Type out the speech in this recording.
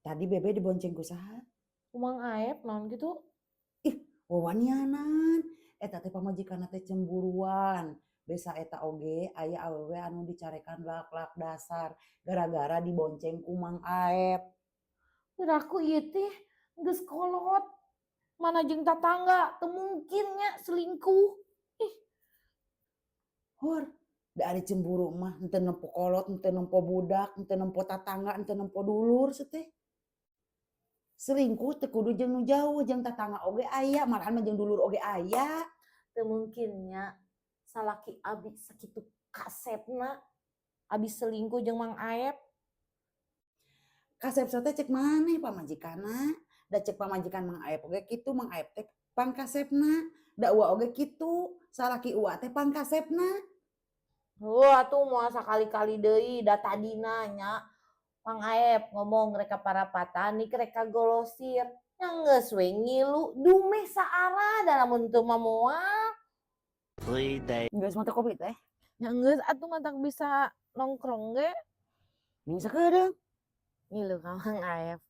Tadi Bebe dibonceng ku saha? Ku Mang Aep naon kitu? Ih, wawanianan. Eta teh pamajikanna teh cemburuan. Besa eta oge aya awewe anu dicarekan lak-lak dasar gara-gara dibonceng ku Mang Aep. Piraku ieu teh geus kolot. Mana jeung tatangga, teu mungkin nya selingkuh. Ih. Hur, da ari cemburu mah henteu nempo kolot, henteu nempo budak, henteu nempo tatangga, henteu nempo dulur teh. Selingkuh teu kudu jeung nu jauh, jeung tatangga oge aya, malahan mah jeung dulur oge aya. Teu mungkin nya salaki abi sakitu kasepna abi selingkuh jeung Mang Aep. Kasep teh cek maneh pamajikanna? Da cek pamajikan Mang Aep oge kitu, Mang Aep teh pangkasepna. Da Uwa oge kitu, salaki Uwa teh pangkasepna. Heuh atuh moal sakali-kali deui, da tadina nya Mang Aep ngomong rek ka parapatan nik rek ka golosir. Nya geus we ngilu dumeh saara, da lamun teu mah moal. 3 days. Geus matak kopi teh? Nya geus atuh, matak bisa nongkrong ge. Ning sakedeung. Ngilu ka Mang Aep.